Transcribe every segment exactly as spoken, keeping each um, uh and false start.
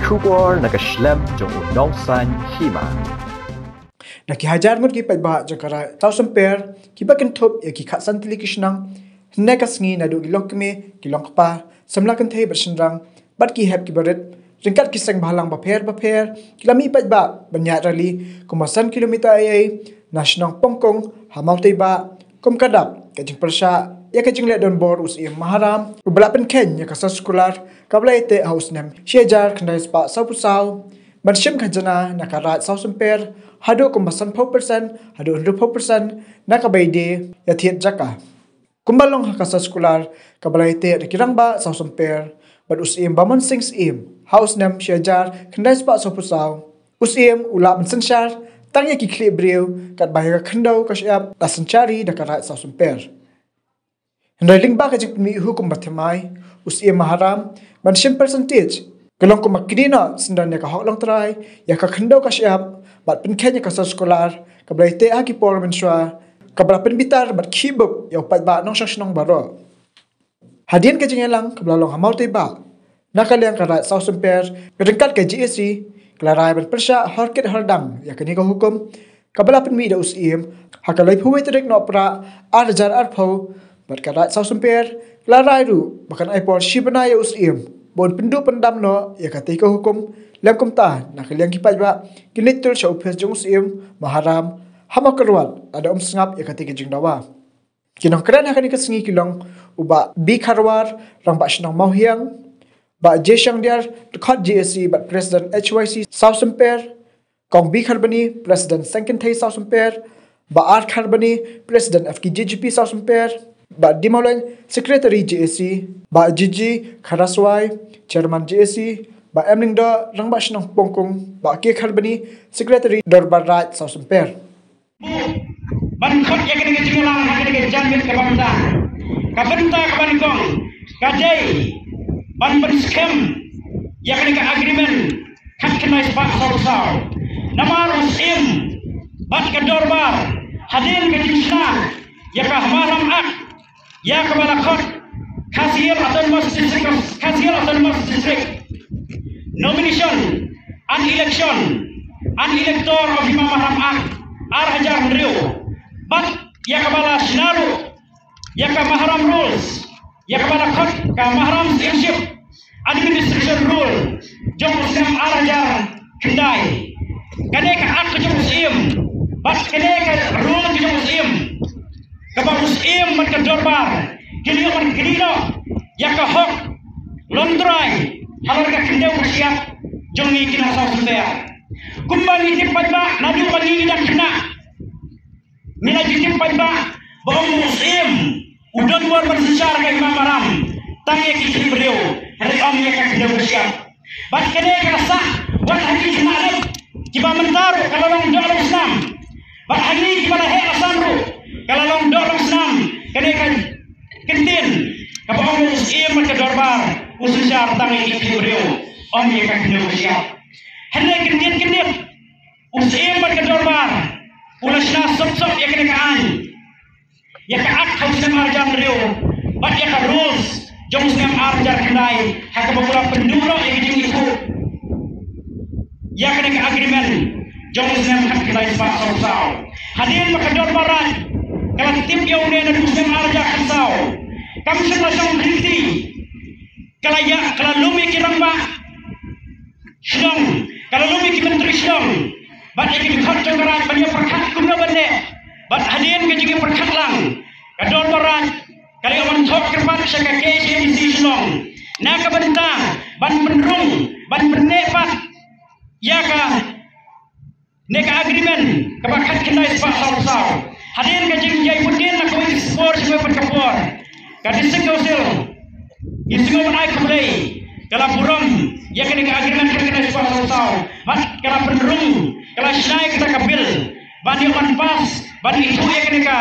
Khubor na ka shlem jong u nongsan hima. Na ki hajar ngut ki paidbah jong ka Raid Sawsymper kiba kynthup ïa ki khatsan tylli ki shnong, hynne ka sngi naduh ki longkmie, ki longkpa, samla kynthei bad shynrang, bad ki hep kiba rit, ryngkat ki seng bhalang bapher bapher, ki la mih paidbah ban ïaid rally kumba san kilometer ei ei na shnong Pongkung ha Mawteibah, kum ka dap ka jingpyrshah ïa ka jingleh donbor u Syiem Maharam uba la pynkheiñ ïa ka soskular kaba la ïateh ha u snem shi hajar khyndai spah sawphew saw ban shim khajna na ka Raid Sawsymper haduh kumba sanphew percent haduh hynriewphew percent na kaba ïadei ïa thied jaka. Kumba long ha ka soskular kaba la ïateh da ki rangbah Sawsymper bad u Syiem Bamon Singh Syiem ha u snem shi hajar khyndai spah sawphew saw, u Syiem u lah ban synshar tang ïa ki khlieh briew katba ïa ka khyndew ka shyiap la synshar ïa da ka Raid Sawsymper. Hynrei lyngba ka jingpynmih hukum bathymmai, u Syiem Maharam ban shim percentage ka long kumba kynnoh syndon ïa ka hok longtrai, ïa ka khyndew ka shyiap bad pynkheiñ ïa ka soskular kaba la ïateh ha ki por mynshuwa kaba la pynbitar bad khih bup ïa u paidbah nongshong shnong baroh. Hadien ka jingïalang kaba la long ha Mawteibah, na ka liang ka Raid Sawsymper ryngkat ka G A C ka la rai ban pyrshah hor kit hor dang ïa kane ka hukum kaba la pynmih da u Syiem ha ka laiphew wei tarik Nohprah ar hajar arphew, bad ka Raid Sawsymper ka la rai ruh ba kan ai por shi bnai ïa u Syiem ba un pynduh pyndam noh ïa katei ka hukum. Lem kumta na ka liang ki paidbah ki leit tul sha ophis jong u Syiem Maharam ha Mawkyrwat lada um sngap ïa katei ka jingdawa. Ki nongkren ha kane ka sngi ki long u Bah B Kharwar, Rangbah Shnong Mawhiang, Bah J Shangdiar, Dkhot G A C bad President H Y C Sawsymper, Kong B Kharbani, President Seng Kynthei Sawsymper, Bah R Kharbani, President F K J G P Sawsymper, Bah D Mawleng, Secretary G A C, Bah G G Kharaswai, Chairman G A C, Bah M Lyngdoh, Rangbah Shnong Pongkung, Bah K Kharbani, Secretary Dorbar Raid Sawsymper. Ban khot ïa kane ka jingïalang ha kane ka janmiet kaba mynta. Ka bynta kaba nyngkong ka dei ban pynskhem ïa kane ka agreement khatkhyndai spah sawphew saw. Namar u Syiem bad ka dorbar hadien ka jingshna ïa ka Maharam Act, ïa kaba la khot Khasi Hills Autonomous District of Khasi Hills Autonomous District. Nomination and Election and Elector of Hima Maharam Act ar hajar hynriew. Bad ïa kaba la shna ruh ïa ka Maharam Rules, ïa kaba la khot ka Maharam Chiefship Administration Rule jong u snem ar hajar khyndai. Kane ka Act ka jong u Syiem bad kane ka Rule ka jong u Syiem, kaba u Syiem bad ka dorbar ki la ïoh ban kynnoh ïa ka hok longtrai halor ka khyndew ka shyiap jong ngi ki nong Sawsymper. Kumba ngi tip paidbah naduh ba ngi dang khynnah, ngi la ju tip paidbah ba ong u Syiem u don bor ban synshar ka Hima Maharam tang ïa ki khlieh briew, hynrei ym ïa ka khyndew ka shyiap. Bad kane ka la sah wat ha ki khynnah leit kiba mynta ruh ka la long doh long snam. Bad ha ngi kiba la heh la san ruh ka la long doh long snam kane ka kyntien kaba ong u Syiem bad ka dorbar u synshar tang ïa ki khlieh briew, ym ïa ka khyndew ka shyiap. Hynrei kyntien kyntien u Syiem bad ka dorbar u la shna sop sop ïa kane ka aiñ, ïa ka Act ha u snem ar hajar hynriew bad ïa ka Rules jong u snem ar hajar khyndai ha kaba u la pynduh noh ïa ka jingithuh ïa kane ka agreement jong u snem khatkhyndai spah sawphew saw. Hadien ba ka dorbar Raid ka la tip ïa une naduh u snem ar hajar khatsaw, kam shym la shong lynti, ka la ïa, ka la lum ïa ki rangbah shnong, ka la lum ïa ki myntri shnong bad ïa ki dkhot jong ka Raid ban ïa pyrkhat kumno ban leh. Bad hadien ka jingïapyrkhat lang, ka dorbar Raid ka la ïoh ban thoh kyrpad sha ka K H A D C Shillong na ka bynta ban pynrung, ban pynneh pat ïa kane ka agreement kaba khatkhyndai spah sawphew saw. Hadien ka jingïaid bud dien na kawei ka por sha kawei pat ka por, ka District Council, ngi sngew ban ai khublei, ka la burom ïa kane ka agreement khatkhyndai spah sawphew saw bad ka la pynrung, ka la shna ïa kata ka bill ban ïoh ban pass, ban ithuh ïa kane ka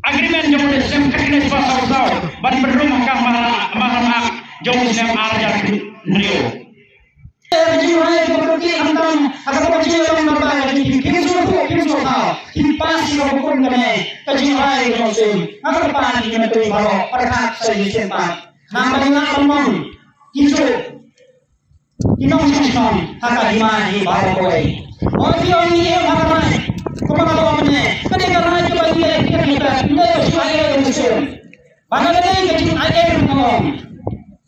agreement jong u snem khatkhyndai spah sawphew saw ban pynrung ha ka Maharam, Maharam Act jong u snem ar hajar hynriew. Ka jingrai kaba kyrkieh khamtam ha kaba kyrkieh long namar ba ka jingpynsngewthuh pynskhem ha ki pass ïa ka hukum kane. Ka jingrai ka jong u Syiem ha ka pan ki myntri baroh pyrkhat sa shisien pat. Namar ba nga ban long ki shu ki nongshong shnong ha ka hima hi baroh kawei. Hooid, ki ong ngi im ha ka raij, kumba nga la ong mynne, ka dei ka raij kaba ïeit, ka dei ka ïeit, ka dei ka shu ïeit ka shu. Ba nga la dei ka jingaiei ruh nga ong,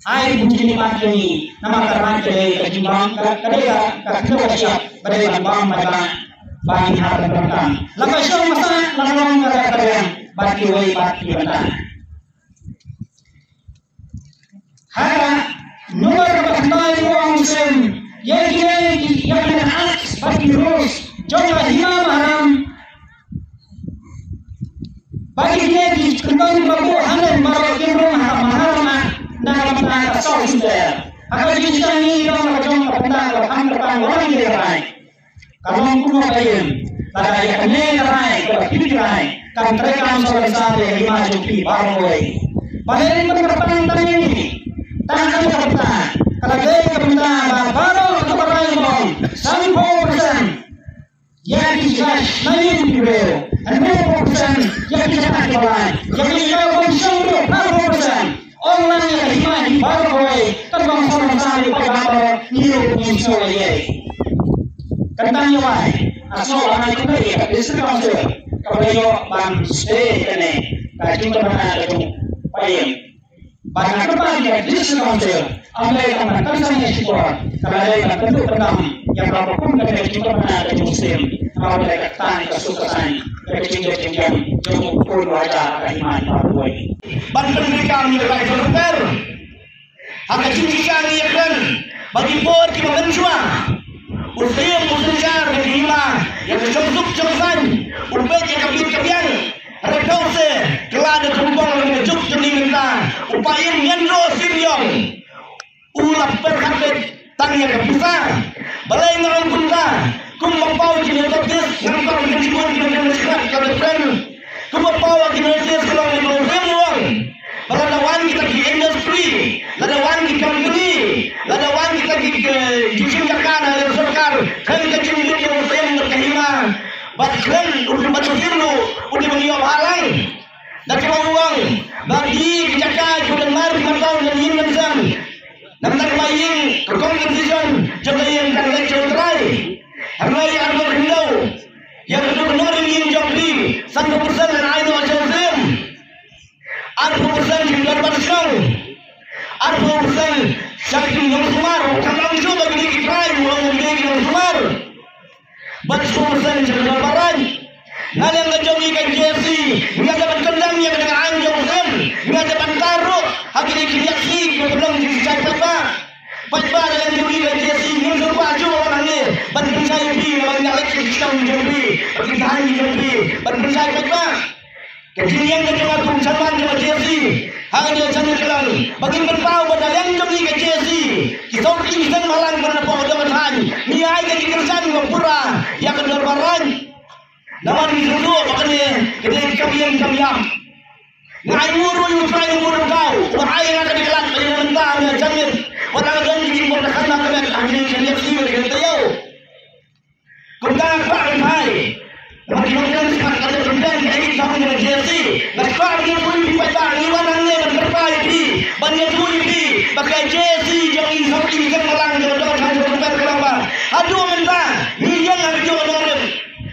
ai ka jingmut jong ngi, namar ka raij ka dei ka jingbam, ka, ka dei ka, ka kyndoh ka shyiap ba dei ban bam, ba dei ban, ban ïa ka bynta. La ka shong masa, la ka long ka, ka, ka, bad kiwei bad ki bynta. Ha ka number kaba khyndai u ong u Syiem, ïa kine ki, ïa kine ki acts bad ki rules jong ka hima maharam, bad ïa kine ki kyntien ba buh hangne baroh kim rung ha ka maharam na ka bynta ka saw shisha. Ha ka jingshisha ngi long ka jong ka bynta ka kham kyrpang, ka long ïa ka rai. Ka long kumno ka ïing, lada ïa kane ka rai kaba phi rai kan treikam sha ka bynta ka hima jong phi baroh kawei. Balei ban kyrpang tang ïa ngi? Tang ïa ka bynta, ka la dei ka bynta ba baroh kaba rai bong, sanphew percent ïa ki jaka shna ïing ki briew, hynriewphew percent ïa ki jaka kiba lai, ïa ki jaka bym shong ruh, phra phew percent. Ong lang ïa ka hima hi baroh kawei, kan long sor sor ïa ka baroh, ngi ruh ngim sngewlyngngoh. Kan tang ïa wai, a sngewbha ïa ka District Council kaba ïoh ban stay kane ka jingtyrwa ka jong Paiem. Bad nga kyrpad ïa ka District Council, ym dei tang ban kynsan ïa shipor, ka la dei ban kynduh kyndam ïa ka rukom kane ka jingtyrwa ka jong u Syiem, namar ba dei ka ktang ka suk ka saiñ, ka jingjop jingjam jong u khun u hajar ka hima hi baroh kawei. Ban pynbeit kam ïa ka rai ka rukom. Ha ka jingshisha ngi ïakren bad ki por kiba mynshuwa. U Syiem u synshar ka hima ïa ka shongsuk shongsaiñ, u peit ïa ka bit ka biang. Hynrei thaw se, kylla da ka rukom ka juk jong ngi mynta, u Paiem Ngenro Syiem Ïong u la pyrkhat beit tang ïa ka pisa. Balei nga ong kumta? Kumba paw ki notice, ngam kwah ban kynshibun ki notice, ka dei friend. Kumba paw ki notice ka long ïa ka rukom ruh. Ba lada wan kita ki industry, lada wan ki company, lada wan kita ki, ki, ki jingïakha na lem sorkar, khlem ka jingmut jong u Syiem bad ka hima, bad khlem u Syiem bad u Syiem ruh u dei ban ïoh bhalang. Da kaba u ong ba ki jaka ki ban mar ki ban tong ki ban ïing ban sem. Namar ba ïing ka compensation jong ka ïing kan leit sha u Trai. Hynrei arngut khyndew, ïa ka dei ka nongrim ïing jong phi, sanphew percent ngan ai noh sha u Syiem. Arphew percent sha ki dorbar shnong. Arphew percent sha ki nongsumar, kam ong shuh ba ki dei ki trai, u ong ba ki dei ki nongsumar. Bad shuh shen sha ka dorbar raid. Na liang ka jong ngi ka J S C, ngi la dep ban kyndang ïa ka jingaiei jong u Syiem, ngi la dep ban tar ruh ha kine ki ïaid ki pynlong ki jingshai paidbah. Paidbah, na liang jong ngi ka J S C, ngim sngewbha shuh ban hangne ban pynshai ïa phi, ban ïaleit ki shnong jong phi, ki thaiñ jong phi, ban pynshai paidbah. Ka jingïeng ka jong nga kum chairman jong ka J S C, hangne ka jingïeng ka long ba ngin pynpaw ba na liang jong ngi ka J S C, ki sawdong ki seng bhalang ban hapoh ka dong ka thaiñ, ngi ai ka jingkyrshan ba pura ïa ka dorbar raid. Namar ngi sngewthuh ba kane ka dei ka kam ïeng kam ïap. Nga ai nguh ruh ïa u Trai Nongbuh Nongthaw uba ai ïa nga ka jingïaid ba ïa mynta nga jingïaid, wat la ka don ka jingbym da khana ka met hangne ka J S C ka dei ka taïew. Kumta nga kwah ban phai. Namar ki nongkren sngap ka dei ban kren ka dei ki thong jong ka J S C. Nga kwah ban ïathuh ïa phi paidbah, ngi wan hangne ban kyrpad ïa phi, ban ïathuh ïa phi ba ka J S C jong ngi, sawdong ki seng bhalang jong ka dong thaiñ jong ka Sumper ka long ba haduh mynta ngi ïeng ha kajuh ka nongrim.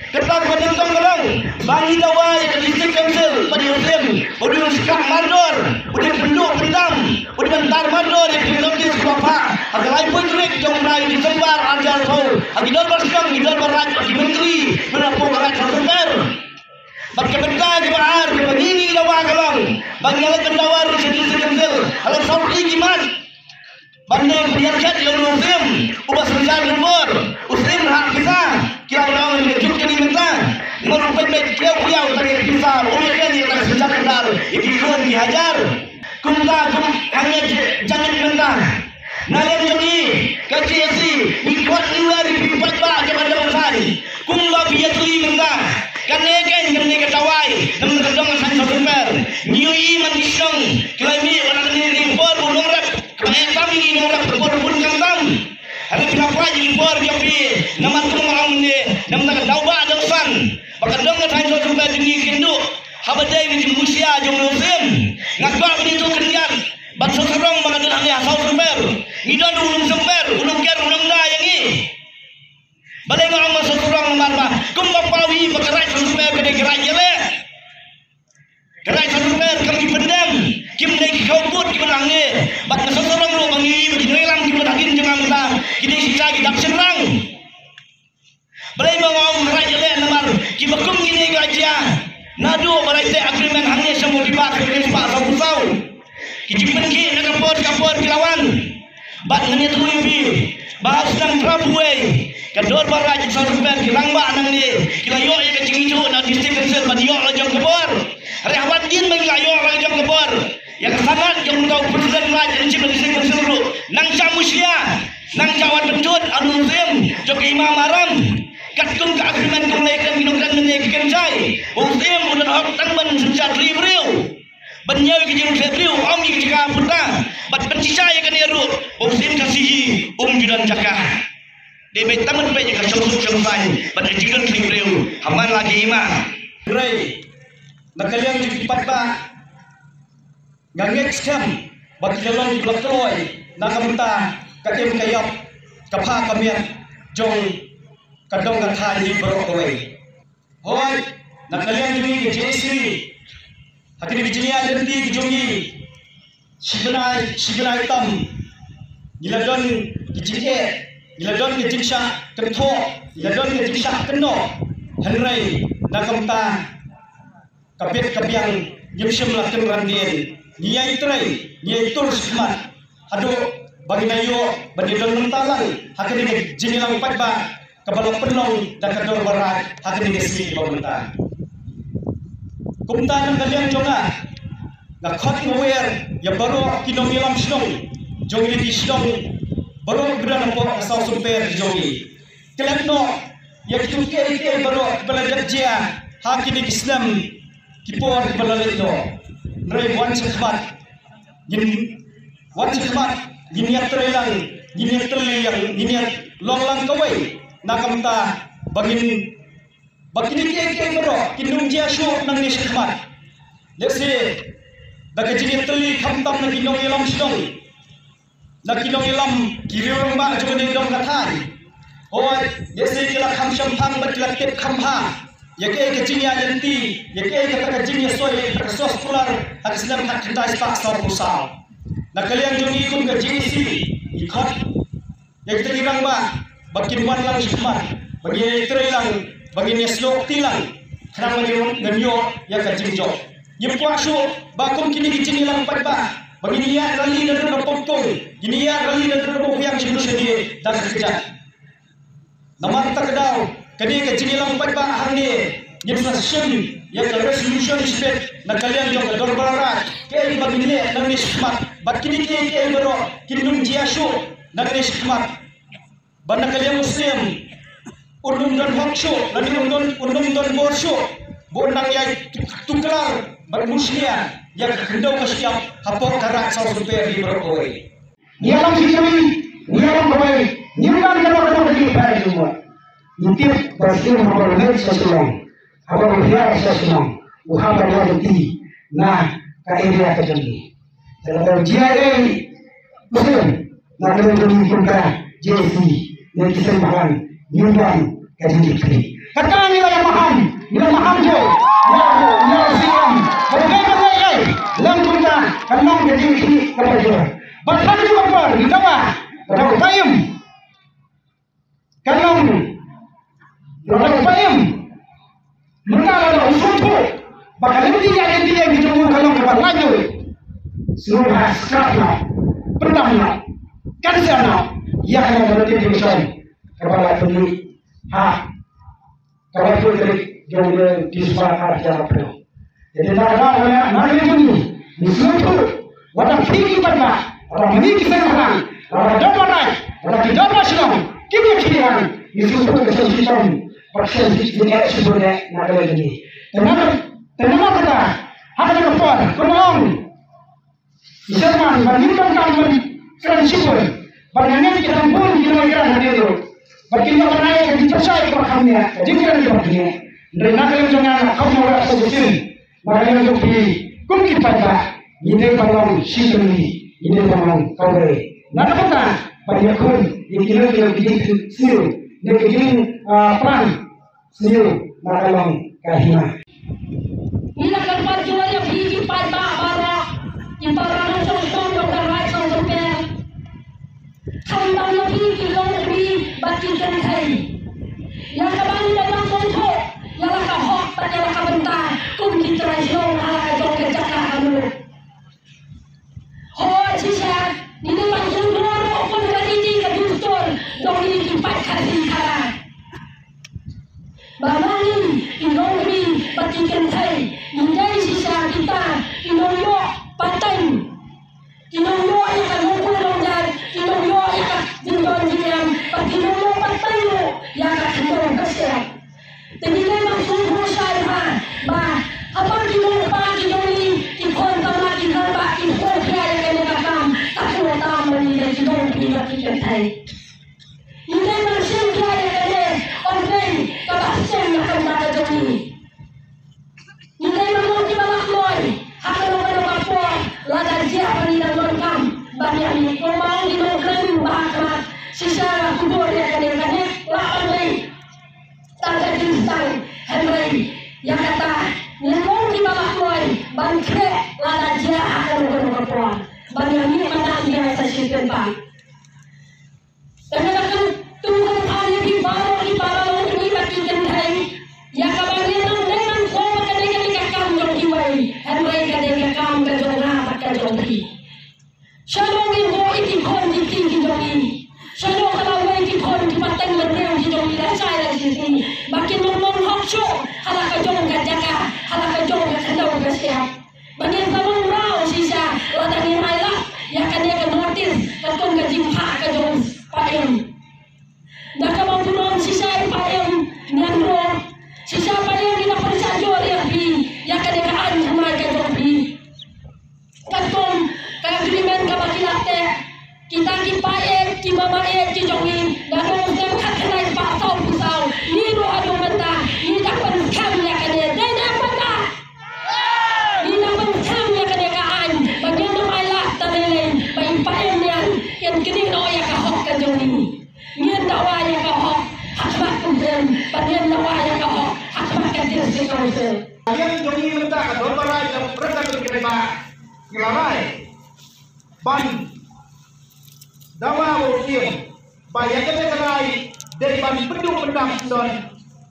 Kata kaba nyngkong ka long ba ngi dawa ïa ka District Council bad ïa u Syiem ba u dei ban shah mardor, u dei ban pynduh pyndam, u dei ban tar mardor ïa ki notice kiba phah ha ka laiphew tarik jong u bnai December arhajar arphew ha ki dorbar shnong, ki dorbar raid bad ki myntri na ka pdeng ka raid Sumper. Bad ka bynta kaba ar kaba ngi ngi dawa ka long ba ngi la leit ban dawa ruh sha District Council ha la saw tylli ki mat. Ban dei ban ïaid ïa u Syiem uba synshar ka bor, u Syiem ha pisa, ki la ong ka juk jong ngi mynta. Ngan ruh peit beit khlieh khlieh tang ïa ka pisa, u ïa kren ïa ka synshar ka bor ïa ki khun ki hajar. Kumta kum hangne jingïaid mynta. Na liang jong ngi ka J S C, ngi khot ngi wer ïa phi paidbah jong ka dong ka thaiñ. Kumba phi ïathuh mynta, kane keiñ kane ka dawai namar ka dong ka thaiñ Sumper. Ngi ïohi man ki shnong ki la mih wan ha kane ka por ba u nongrep. Kaba eh tam ïa ngi nongrep ka por bun khamtam. Hynrei phi la pait ïa ki por jong phi namar kumba nga ong mynne, namar ka daw ba dang san ba ka dong ka thaiñ Sumper jong ngi kin duh haba dei ka jingbushia jong u Syiem. Nga kwah ban ïathuh khyndiat ban sngewthuh ba nga don hangne ha South Sumper. Ngi don u Nong Sumper, u Nongker, u Balei nga ong nga sngewthuh namar ba kumba paw hi ba ka Raid Sawsumper ka dei ka Raid ïaleh. Ka Raid Sawsumper kam ki pyndem, kim dei ki khawpud kiba nang ne. Bad nga sngewthuh ruh ba ngi ba ki nongïalam kiba dang kin jong nga mynta ki dei shisha ki dak shynrang. Balei ba nga ong ka Raid ïaleh namar kiba kum kine ka jia naduh ba la ïateh agreement hangne sha Mawdiba ka ri spah sawphew saw. Ki jingpynkhih na ka por ka por ki la wan. Bad ngan ïathuh ïa phi ba ha u snem phra phew wei ka dorbar Raid Sawsumper ki rangbah nangne ki la ïoh ïa ka jingïathuh na District Council ban ïoh la jong ka bor. Hynrei haba dien ba ngi la ïoh la jong ka bor, ïa ka sanad jong uta u President Raid Chief District Council ruh nang sha Mushia, nang sha Wat Pynjot, adu u Syiem jong ka Hima Maram. Katkum ka agreement ka Mawlai kren ki nongkren mynne ki kynjai, u Syiem u don hok tang ban synshar ri briew. Ban ñiew ïa ka jingrieh briew, ym ïa ka jaka puta. Bad ban shisha ïa kane ruh, u Syiem Khasi hi um ju don jaka. Dei beit tang ban peit ïa ka shongsuk shongsaiñ bad ka jingdon ri briew ha man la ki hima. Hynrei na ka liang jong ki paidbah, nga ngeit skhem ba ki la long ki la kloi na ka bynta ka im ka ïap, ka pha ka miat jong ka dong ka thaiñ hi baroh kawei. Hooid, na ka liang jong ngi ka J A C, ha kine ki jingïaid lynti ki jong ngi, shi bnai shi bnai tam ngi la don ki jingeh, ngi la don ki jingshah kynthoh, ngi la don ki jingshah kynnoh. Hynrei na ka bynta ka bit ka biang ngim shym la kynran dien. Ngi ïai trei, ngi ïai tur shakhmat haduh ba ngin ïoh ban ïadon mynta lang ha kane ka jingïalang paidbah kaba la pynlong da ka dorbar Raid ha kane ka sngi kaba mynta. Kumta na ka liang jong nga, nga khot nga wer ïa baroh ki nongïalam shnong jong ngi, ki shnong baroh kiba don hapoh ka Sawsumper jong ngi. Klet noh ïa kito kiei kiei baroh kiba la dep jia ha kine ki snem ki por kiba la leit noh. Hynrei wan shakhmat, ngin wan shakhmat, ngin ïatrei lang, ngin ïatrei lang, ngin ïalong lang kawei na ka bynta ba ngin, ba kine kiei kiei baroh kin ym jia shuh nangne shakhmat. Lehse da ka jingïatylli khamtam na ki nongïalam shnong, na ki nongïalam ki riew rangbah jong kane ka dong ka thaiñ. Hooid, lehse ki la kham shemphang bad ki la tip kham bha ïa kaei ka jingïaid lynti, ïa kaei kata ka jingïasoi, ïa kata ka soskular ha ka snem khatkhyndai spah sawphew saw. Na ka liang jong ngi kum ka J A C, ngi khot ïa kita ki rangbah ba kin wan lang shakhmat, ba ngin ïatrei lang, ba ngin ïasnoh kti lang, khnang ba ngin, ngin ïoh ïa ka jingjop. Ngim kwah shuh ba kum kine ki jingïalang paidbah ba ngin ïaid rally naduh na Pongkung, ngin ïaid rally naduh na Mawkyrwat, shano shano da ka kjat. Namar kata ka daw, kane ka jingïalang paidbah hangne, ngin sa shim ïa ka resolution shibit na ka liang jong ka dorbar Raid, kaei ba ngin leh nangne shakhmat, bad kine kiei kiei baroh kin ym jia shuh nangne shakhmat. Ba na ka liang u Syiem un ym don hok shuh, lane un ym don, un ym don bor shuh ba un nang ïai tuklar bad mushlia ïa ka khyndew ka shyiap hapoh ka Raid Sawsumper hi baroh kawei. Ngi ïalam shi jong ngi, ngi ïalam kawei, ngim don kano kano ka jingpher jong ngi. Ngi tip ba u Syiem haba u leit sha Shillong, haba u hiar sha Shillong, u hap ban ïaid lynti na ka area ka jong ngi. Te lada u jia ei u Syiem na ka liang jong ngi kum ka J A C ne ki seng bhalang, ngim don ka jingkitkhlieh. Kata ngi la ïa maham, ngi la maham jong ïa, ïa u Syiem. Ba dei ba dei ei, lem kumta kan long ka jingkitkhlieh kaba jur. Bad ha kane ka por ngi dawa ba da u Paiem kan long, lada u Paiem mynta lada u sngewthuh ba ka lynti ïaid lynti jong u ka long kaba laitluid, sngewbha scrap noh, pyndam noh, cancel noh ïa kane ka notification kaba la pynmih ha ka laiphew tarik jong u December ar hajar arphew. Te na ka daw kane, na ka liang jong ngi, ngi sngewthuh wat la phi ki paidbah, wat la ma ngi ki seng bhalang, wat la ka dorbar Raid, wat la ki dorbar shnong, kim ïakhih lang, ngi sngewthuh ka seng shitom bad ka seng jingeh shibun eh na ka liang jong ngi. Te na ka, te namar kata, ha kane ka por, kumba ong u Chairman ba ngim donkam ban kren shibun, ba nga ngeit ki dang bun ki nongkren hangne ruh ba kin ïoh ban ai ka jingpyrshah kaba kham nia, ka jingkren kaba kham nia. Hynrei na ka liang jong nga, nga kham ïoh sa shisien. Na ka liang jong phi kum ki paidbah, ngi dei ban long shi tylli, ngi dei ban long kawei. Na ka bynta ban ïakhun ïa ki longkmie, ki jingsniew ne ki jing Ah, pran sniew na ka long ka hima. Ngi la kyrpad jur ïa phi ki paidbah baroh, ki para nongshong shnong jong ka Raid Song Sohpher. Khamtam ïa phi ki longkmie bad ki kynthei, ïa kaba ngi dang sngewthuh ïa la ka hok bad ïa la ka bynta kum ki trai shnong ha la ka jong ka jaka ha Mulu. Hooid shisha, ngi dei ban sngewthuh ruh kumba ki dei ka dustur jong ngi ki paid Khasi Khara, ba ma ngi ki longkmie bad ki kynthei ngi dei shisha kita ki nongïoh pateng, ki nongïoh ïa ka nongkun nongjaid, ki nongïoh ïa ka jingdon jingem, bad ki nongïoh pateng ruh ïa ka khyndew ka shyiap. Te ngi dei ban sngewthuh shai bha ba haba ki nongpa ki nongli, ki khun samla, ki khynnah ki sngewkhia ïa kane ka kam, ka sngewthuh tam ba ngi dei ki longkmie bad ki kynthei. Ngi dei ban shim khia ïa kane, ym dei kaba shim na ka bynta ka jong ngi. Ngi dei ban long kiba la kloi ha kano kano ka por, lada jia ba ngi dang donkam ban ïa mih. Kumba ong ki nongkren ba ha khmat, shisha la kubur ïa kane, kane la ym dei tang ka jingsdang, hynrei ïa kata ngin long kiba la kloi ban khreh lada jia ha kano kano ka por ban ïa mih mynta ïa sa shisien pat. Te nga la kyntu kynpham ïa phi baroh ki para longkmie bad ki kynthei, ïa kaba ngin ym dei ban sngew ba ka dei ka dei ka kam jong kiwei, hynrei ka dei ka kam ka jong nga bad ka jong phi. Shano ngin buh ïa ki khun ki kti ki jong ngi? Shano ka lawei ki khun ki pateng bynriew ki jong ngi lashai lashisngi ba kin ym long hok shuh ha la ka jong ka jaka, ha la ka jong ka khyndew ka shyiap? Ba ngin sa long mraw shisha lada ngim ailad ïa kane ka notis katkum ka jingphah ka jong Paiem. Da kaba burom shisha ïa Paiem, ngan ruh shisha Paiem ngi la pynshah jur ïa phi ïa kane ka aiñ thymmai ka jong phi. Katkum ka agreement kaba ki la teh, kita ki paid, ki mamaid ki jong ngi, naduh u snem khatkhyndai spah sawphew saw, ngi ruh haduh mynta ngi dang pynskhem ïa kane. Dei ne em mynta? Ngi dang pynskhem ïa kane ka aiñ ba ngin ym ailad da lei lei ba i Paiem Niang in knieh noh ïa ka hok ka jong ngi. Ngin dawa ïa ka hok ha khmat u Syiem bad ngin dawa ïa ka hok ha khmat ka District Council. Ka liang jong ngi mynta ka Dorbar Raid ka President ka dei ba ngi la rai ban dawa u Syiem ba ïa kata ka rai dei ban pynduh pyndam shnong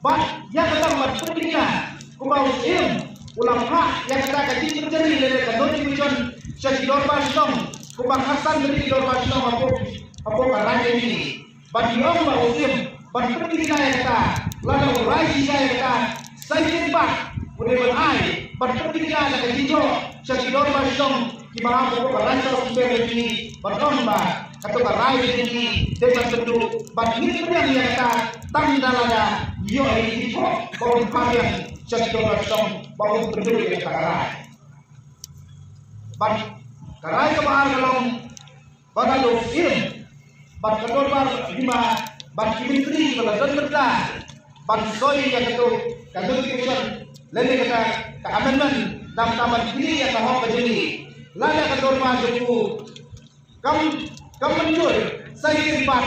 bad ïa kata ban pynthikna kumba u Syiem u la phah ïa kata ka jingpynjari lane ka notification sha ki dorbar shnong kumba khatsan tylli ki dorbar shnong hapoh hapoh ka rai jong ngi. Ban ïoh ba u Syiem ban pynthikna ïa kata, lada u rai shisha ïa kata, sa shisien pat u dei ban ai ban pynthikna da ka jingïoh sha ki dorbar shnong kiba ha ka Raid Song Sohpher jong ngi, ban ong ba kato ka rai jong ngi dei ban pynduh, ban ngin pdiang ïa kata tang da lada ïoh ïa ki jingïoh ba un pynthikna sha ki dorbar shnong ba un pynduh ïa kata ka rai. Bad ka rai kaba ar ka long ba ka dei u Syiem bad ka Dorbar Hima bad ki myntri ba la don bynta ban soi ïa kato ka notification lane kata ka amendment, namar ban knieh ïa ka hok ka jong ngi. Lada ka dorbar jong u kam kam mynjur, sa shisien pat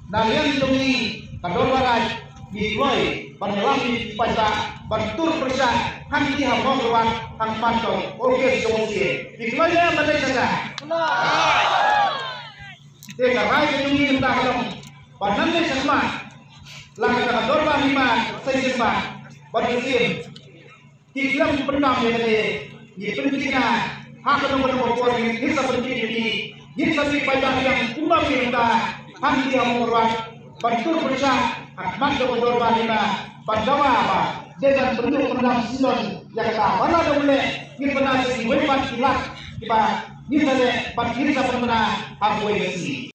na liang jong ngi ka Dorbar Raid ngi kloi ban ïalam ïa ki paidbah ban tur pyrshah hangne ha Mawkyrwat ha khmat ka office jong u C A. Ngi kloi ne em ban leit sha Te ka rai ka jong ngi mynta ka long ba nangne shakhmat, la ka Dorbar Hima sa shisien pat bad u Syiem ki khlem pyndam ïa kane, ngi pynthikna ha kano kano ka por, ngin sa pyntip ïa ki, ngin sa mih paidbah biang kumba ngi mynta hangne ha Mawkyrwat ban tur pyrshah ha khmat jong ka Dorbar Hima ban dawa ba dei ban pynduh pyndam shnong ïa kata ba lada ym leh ngin pynah sha kiwei pat ki lad kiba ngin sa leh bad ngin sa pynbna ha kawei ka sngi.